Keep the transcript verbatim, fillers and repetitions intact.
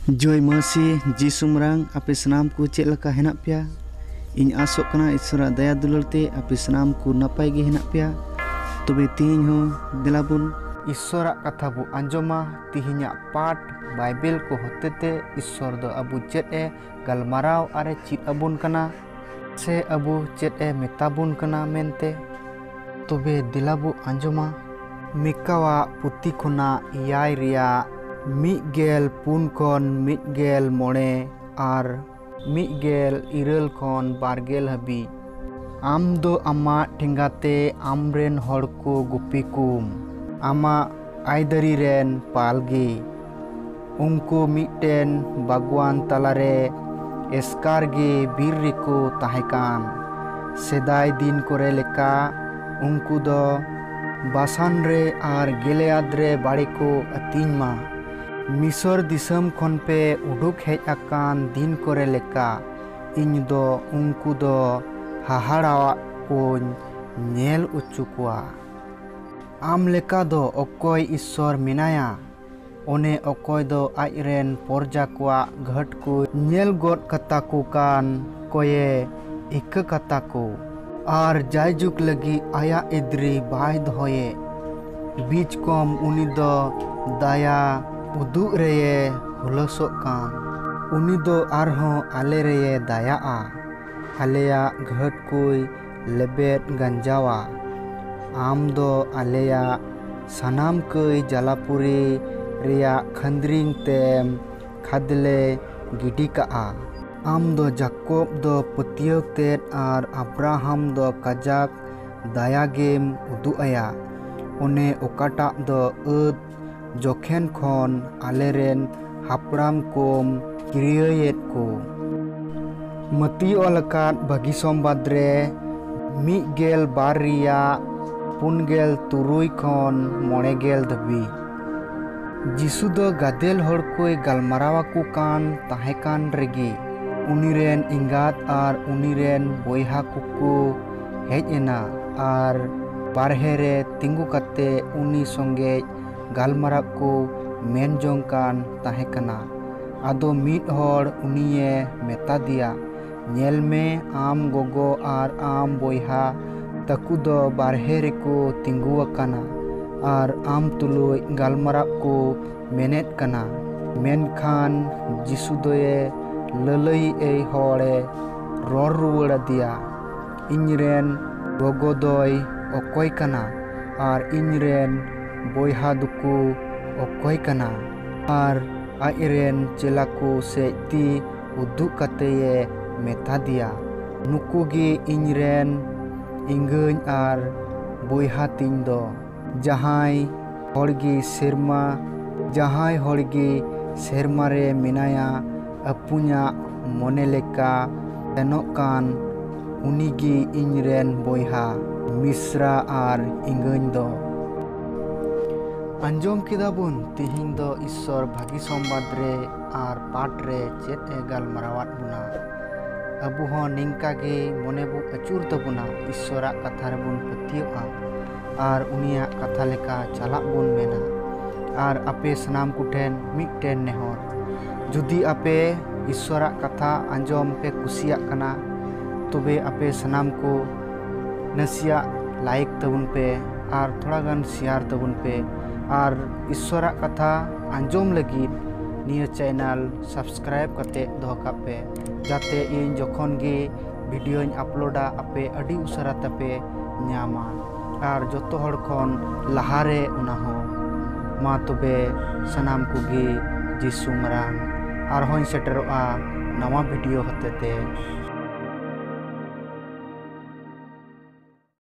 ᱡᱚᱭ ᱢᱟᱹᱥᱤ ᱡᱤᱥᱩ ᱢᱟᱨᱟᱝ, ᱟᱯᱮ ᱥᱟᱱᱟᱢ ᱠᱚ ᱪᱮᱫ ᱞᱮᱠᱟ ᱦᱮᱱᱟᱜ ᱯᱮᱭᱟ? ᱤᱧ ᱟᱥᱚᱜ ᱠᱟᱱᱟ ᱤᱥᱚᱨᱟᱜ ᱫᱟᱭᱟ ᱫᱩᱞᱟᱹᱲ ᱛᱮ ᱟᱯᱮ ᱥᱟᱱᱟᱢ ᱠᱚ ᱱᱟᱯᱟᱭ ᱜᱮ ᱦᱮᱱᱟᱜ ᱯᱮᱭᱟ᱾ ᱛᱚᱵᱮ ᱛᱮᱦᱮᱧ ᱦᱚᱸ ᱫᱮᱞᱟ ᱵᱚᱱ ᱤᱥᱚᱨᱟᱜ ᱠᱟᱛᱷᱟ ᱵᱚ ᱟᱸᱡᱚᱢᱟ᱾ ᱛᱮᱦᱮᱧᱟᱜ ᱯᱟᱴ ᱵᱟᱭᱵᱮᱞ ᱠᱚ ᱦᱚᱛᱮᱛᱮ ᱤᱥᱚᱨ ᱫᱚ ᱟᱵᱚ ᱪᱮᱫ ᱮ ᱜᱟᱞᱢᱟᱨᱟᱣ ᱟᱨ ᱮ ᱪᱮᱫ ᱟᱵᱚᱱ ᱠᱟᱱᱟ, ᱥᱮ ᱟᱵᱚ ᱪᱮᱫ ᱮ ᱢᱮᱛᱟ ᱵᱚᱱ ᱠᱟᱱᱟ ᱢᱮᱱᱛᱮ᱾ ᱛᱚᱵᱮ ᱫᱮᱞᱟ ᱵᱚ ᱟᱸᱡᱚᱢᱟ᱾ ᱢᱤᱠᱟᱣᱟᱜ ᱯᱩᱛᱷᱤ ᱠᱷᱚᱱᱟᱜ ᱮᱭᱟᱭ ᱨᱮᱭᱟᱜ ᱢᱤᱫ ᱜᱮᱞ ᱯᱩᱱ ᱠᱷᱚᱱ ᱢᱤᱫ ᱜᱮᱞ ᱢᱚᱬᱮ ᱟᱨ ᱢᱤᱫ ᱜᱮᱞ ᱤᱨᱟᱹᱞ ᱠᱷᱚᱱ ᱵᱟᱨ ᱜᱮᱞ ᱦᱟᱹᱵᱤᱡ᱾ ᱟᱢ ᱫᱚ ᱟᱢᱟᱜ ᱴᱷᱮᱸᱜᱟ ᱛᱮ ᱟᱢ ᱨᱮᱱ ᱦᱚᱲ ᱠᱚ ᱜᱩᱯᱤ ᱠᱚᱢ, ᱟᱢᱟᱜ ᱟᱭᱫᱟᱹᱨᱤ ᱨᱮᱱ ᱯᱟᱞ ᱜᱮ᱾ ᱩᱱᱠᱩ ᱢᱤᱫᱴᱮᱱ ᱵᱟᱜᱽᱣᱟᱱ ᱛᱟᱞᱟᱨᱮ ᱮᱥᱠᱟᱨ ᱜᱮ ᱵᱤᱨ ᱨᱮᱠᱚ ᱛᱟᱦᱮᱸ ᱠᱟᱱ᱾ ᱥᱮᱫᱟᱭ ᱫᱤᱱ ᱠᱚᱨᱮ ᱞᱮᱠᱟ ᱩᱱᱠᱩ ᱫᱚ ᱵᱟᱥᱟᱱ ᱨᱮ ᱟᱨ ᱜᱤᱞᱮᱭᱟᱫ ᱨᱮ ᱵᱟᱲᱮ ᱠᱚ ᱟᱹᱛᱤᱧ ᱢᱟ᱾ ᱢᱤᱥᱚᱨ ᱫᱤᱥᱚᱢ ᱠᱷᱚᱱ ᱯᱮ ᱩᱰᱩᱠ ᱦᱮᱡ ᱟᱠᱟᱱ ᱫᱤᱱ ᱠᱚᱨᱮ ᱞᱮᱠᱟ ᱤᱧ ᱫᱚ ᱩᱱᱠᱩ ᱫᱚ ᱦᱟᱦᱟᱲᱟᱣᱟᱜ ᱠᱚᱧ ᱧᱮᱞ ᱚᱪᱚ ᱠᱚᱣᱟ᱾ ᱟᱢ ᱞᱮᱠᱟ ᱫᱚ ᱚᱠᱚᱭ ᱤᱥᱥᱚᱨ ᱢᱮᱱᱟᱭᱟ? ᱚᱱᱮ ᱚᱠᱚᱭ ᱫᱚ ᱟᱡ ᱨᱮᱱ ᱯᱚᱨᱡᱟ ᱠᱚᱣᱟᱜ ᱜᱷᱟᱹᱴ ᱠᱚ ᱧᱮᱞ ᱜᱚᱫ ᱠᱟᱛᱟ ᱠᱚ ᱠᱟᱱ ᱠᱚᱭᱮ ᱤᱠᱟᱹ ᱠᱟᱛᱟ ᱠᱚ, ᱟᱨ ᱡᱟᱭᱡᱩᱜᱽ ᱞᱟᱹᱜᱤᱫ ᱟᱭᱟᱜ ᱮᱫᱽᱨᱤ ᱵᱟᱭ ᱫᱚᱦᱚᱭᱮᱫ᱾ ᱵᱤᱪᱠᱚᱢ ᱩᱱᱤ ᱫᱚ ᱫᱟᱭᱟ ᱩᱫᱩᱜ ᱨᱮᱭᱮ ᱦᱩᱞᱟᱹᱥᱚᱜ ᱠᱟᱱ᱾ ᱩᱱᱤ ᱫᱚ ᱟᱨᱦᱚᱸ ᱟᱞᱮ ᱨᱮᱭᱮ ᱫᱟᱭᱟᱜᱼᱟ, ᱟᱞᱮᱭᱟᱜ ᱜᱷᱟᱹᱴ ᱠᱚᱭ ᱞᱮᱵᱮᱫ ᱜᱟᱸᱡᱟᱣᱟ᱾ ᱟᱢ ᱫᱚ ᱟᱞᱮᱭᱟᱜ ᱥᱟᱱᱟᱢ ᱠᱟᱹᱭ ᱡᱟᱞᱟᱯᱩᱨᱤ ᱨᱮᱭᱟᱜ ᱠᱷᱟᱹᱱᱫᱽᱨᱤᱝ ᱛᱮᱢ ᱠᱷᱟᱫᱽᱞᱮ ᱜᱤᱰᱤ ᱠᱟᱜᱼᱟ᱾ ᱟᱢ ᱫᱚ ᱡᱟᱠᱚᱵ ᱫᱚ ᱯᱟᱹᱛᱭᱟᱹᱣ ᱛᱮᱫ ᱟᱨ ᱟᱵᱨᱟᱦᱟᱢ ᱫᱚ ᱠᱟᱡᱟᱠ ᱫᱟᱭᱟ ᱜᱮᱢ ᱩᱫᱩᱜ ᱟᱭᱟ᱾ ᱚᱱᱮ ᱚᱠᱟᱴᱟᱜ ᱫᱚ ᱟᱹᱫ ᱡᱚᱠᱷᱮᱱ ᱠᱷᱚᱱ ᱟᱞᱮᱨᱮᱱ ᱦᱟᱯᱲᱟᱢ ᱠᱚᱢ ᱠᱤᱨᱤᱭᱟᱹᱭᱮᱫ ᱠᱚ᱾ ᱢᱟᱹᱛᱤ ᱚᱞ ᱟᱠᱟᱫ ᱵᱷᱟᱹᱜᱤ ᱥᱚᱢᱵᱟᱫ ᱨᱮ ᱢᱤᱫ ᱜᱮᱞ ᱵᱟᱨ ᱨᱮᱭᱟᱜ ᱯᱩᱱ ᱜᱮᱞ ᱛᱩᱨᱩᱭ ᱠᱷᱚᱱ ᱢᱚᱬᱮ ᱜᱮᱞ ᱫᱷᱟᱹᱵᱤᱡ᱾ ᱡᱤᱥᱩ ᱫᱚ ᱜᱟᱫᱮᱞ ᱦᱚᱲ ᱠᱚᱭ ᱜᱟᱞᱢᱟᱨᱟᱣ ᱟᱠᱚ ᱠᱟᱱ ᱛᱟᱦᱮᱸ ᱠᱟᱱ ᱨᱮᱜᱮ, ᱩᱱᱤ ᱨᱮᱱ ᱮᱸᱜᱟᱛ ᱟᱨ ᱩᱱᱤ ᱨᱮᱱ ᱵᱚᱭᱦᱟ ᱠᱚᱠᱚ ᱦᱮᱡ ᱮᱱᱟ ᱟᱨ ᱵᱟᱨᱦᱮ ᱨᱮ ᱛᱤᱸᱜᱩ ᱠᱟᱛᱮ ᱩᱱᱤ ᱥᱚᱸᱜᱮ ᱜᱟᱞᱢᱟᱨᱟᱣ ᱠᱚ ᱢᱮᱱ ᱡᱚᱝ ᱠᱟᱱ ᱛᱟᱦᱮᱸ ᱠᱟᱱᱟ᱾ ᱟᱫᱚ ᱢᱤᱫ ᱦᱚᱲ ᱩᱱᱤᱭᱮ ᱢᱮᱛᱟ ᱫᱮᱭᱟ, "ᱧᱮᱞ ᱢᱮ, ᱟᱢ ᱜᱚᱜᱚ ᱟᱨ ᱟᱢ ᱵᱚᱭᱦᱟ ᱛᱟᱠᱚ ᱫᱚ ᱵᱟᱨᱦᱮ ᱨᱮᱠᱚ ᱛᱤᱸᱜᱩ ᱟᱠᱟᱱᱟ ᱟᱨ ᱟᱢ ᱛᱩᱞᱩᱡ ᱜᱟᱞᱢᱟᱨᱟᱣ ᱠᱚ ᱢᱮᱱᱮᱫ ᱠᱟᱱᱟ᱾" ᱢᱮᱱᱠᱷᱟᱱ ᱡᱤᱥᱩ ᱫᱚᱭᱮ ᱞᱟᱹᱞᱟᱹᱭᱤᱡ ᱦᱚᱲᱮ ᱨᱚᱲ ᱨᱩᱣᱟᱹᱲ ᱟᱫᱮᱭᱟ, "ᱤᱧᱨᱮᱱ ᱜᱚᱜᱚ ᱫᱚᱭ ᱚᱠᱚᱭ ᱠᱟᱱᱟ ᱟᱨ ᱤᱧᱨᱮᱱ ᱵᱚᱭᱦᱟ ᱫᱚᱠᱚ ᱚᱠᱚᱭ ᱠᱟᱱᱟ?" ᱟᱨ ᱟᱡᱨᱮᱱ ᱪᱮᱞᱟ ᱠᱚ ᱥᱮᱫ ᱛᱤ ᱩᱫᱩᱜ ᱠᱟᱛᱮᱭᱮ ᱢᱮᱛᱟ ᱫᱮᱭᱟ, "ᱱᱩᱠᱩ ᱜᱮ ᱤᱧᱨᱮᱱ ᱮᱸᱜᱟᱹᱧ ᱟᱨ ᱵᱚᱭᱦᱟ ᱛᱤᱧ ᱫᱚ᱾ ᱡᱟᱦᱟᱸᱭ ᱦᱚᱲ ᱜᱮ ᱥᱮᱨᱢᱟ, ᱡᱟᱦᱟᱸᱭ ᱦᱚᱲ ᱜᱮ ᱥᱮᱨᱢᱟ ᱨᱮ ᱢᱮᱱᱟᱭᱟ, ᱟᱹᱯᱩᱧᱟᱜ ᱢᱚᱱᱮ ᱞᱮᱠᱟ ᱥᱮᱱᱚᱜ ᱠᱟᱱ, ᱩᱱᱤ ᱜᱮ ᱤᱧ ᱨᱮᱱ ᱵᱚᱭᱦᱟ, ᱢᱤᱥᱨᱟ ᱟᱨ ᱮᱸᱜᱟᱹᱧ ᱫᱚ᱾" ᱟᱸᱡᱚᱢ ᱠᱮᱫᱟ ᱵᱚᱱ ᱛᱤᱦᱤᱧ ᱫᱚ ᱤᱥᱥᱚᱨ ᱵᱷᱟᱹᱜᱤ ᱥᱚᱢᱵᱟᱫ ᱨᱮ ᱟᱨ ᱯᱟᱴ ᱨᱮ ᱪᱮᱫ ᱮ ᱜᱟᱞᱢᱟᱨᱟᱣᱟᱫ ᱵᱚᱱᱟ᱾ ᱟᱵᱚ ᱦᱚᱸ ᱱᱤᱝᱠᱟ ᱜᱮ ᱢᱚᱱᱮ ᱵᱚ ᱟᱹᱪᱩᱨ ᱛᱟᱵᱚᱱᱟ, ᱤᱥᱥᱚᱨᱟᱜ ᱠᱟᱛᱷᱟ ᱨᱮᱵᱚᱱ ᱯᱟᱹᱛᱭᱟᱹᱜᱼᱟ ᱟᱨ ᱩᱱᱤᱭᱟᱜ ᱠᱟᱛᱷᱟ ᱞᱮᱠᱟ ᱪᱟᱞᱟᱜ ᱵᱚᱱ ᱢᱮᱱᱟ᱾ ᱟᱨ ᱟᱯᱮ ᱥᱟᱱᱟᱢ ᱠᱚᱴᱷᱮᱱ ᱢᱤᱫᱴᱮᱱ ᱱᱮᱦᱚᱨ, ᱡᱩᱫᱤ ᱟᱯᱮ ᱤᱥᱥᱚᱨᱟᱜ ᱠᱟᱛᱷᱟ ᱟᱸᱡᱚᱢ ᱯᱮ ᱠᱩᱥᱤᱭᱟᱜ ᱠᱟᱱᱟ, ᱛᱚᱵᱮ ᱟᱯᱮ ᱥᱟᱱᱟᱢ ᱠᱚ ᱱᱟᱥᱮᱭᱟᱜ ᱞᱟᱭᱤᱠ ᱛᱟᱵᱚᱱ ᱯᱮ ᱟᱨ ᱛᱷᱚᱲᱟ ᱜᱟᱱ ᱥᱮᱭᱟᱨ ᱛᱟᱵᱚᱱ ᱯᱮ᱾ ᱟᱨ ᱤᱥᱥᱚᱨᱟᱜ ᱠᱟᱛᱷᱟ ᱟᱸᱡᱚᱢ ᱞᱟᱹᱜᱤᱫ ᱱᱤᱭᱟᱹ ᱪᱮᱱᱮᱞ ᱥᱟᱵᱥᱠᱨᱟᱭᱤᱵ ᱠᱟᱛᱮ ᱫᱚᱦᱚ ᱠᱟᱜ ᱯᱮ, ᱡᱟᱛᱮ ᱤᱧ ᱡᱚᱠᱷᱚᱱ ᱜᱮ ᱵᱷᱤᱰᱤᱭᱳᱧ ᱟᱯᱞᱳᱰᱟ, ᱟᱯᱮ ᱟᱹᱰᱤ ᱩᱥᱟᱹᱨᱟ ᱛᱮᱯᱮ ᱧᱟᱢᱟ ᱟᱨ ᱡᱚᱛᱚ ᱦᱚᱲ ᱠᱷᱚᱱ ᱞᱟᱦᱟᱨᱮ ᱚᱱᱟ ᱦᱚᱸ᱾ ᱢᱟ ᱛᱚᱵᱮ ᱥᱟᱱᱟᱢ ᱠᱚᱜᱮ ᱡᱤᱥᱩ ᱢᱟᱨᱟᱝ ᱟᱨᱦᱚᱸᱧ ᱥᱮᱴᱮᱨᱚᱜᱼᱟ ᱱᱟᱣᱟ ᱵᱷᱤᱰᱤᱭᱳ ᱦᱚᱛᱮᱛᱮ᱾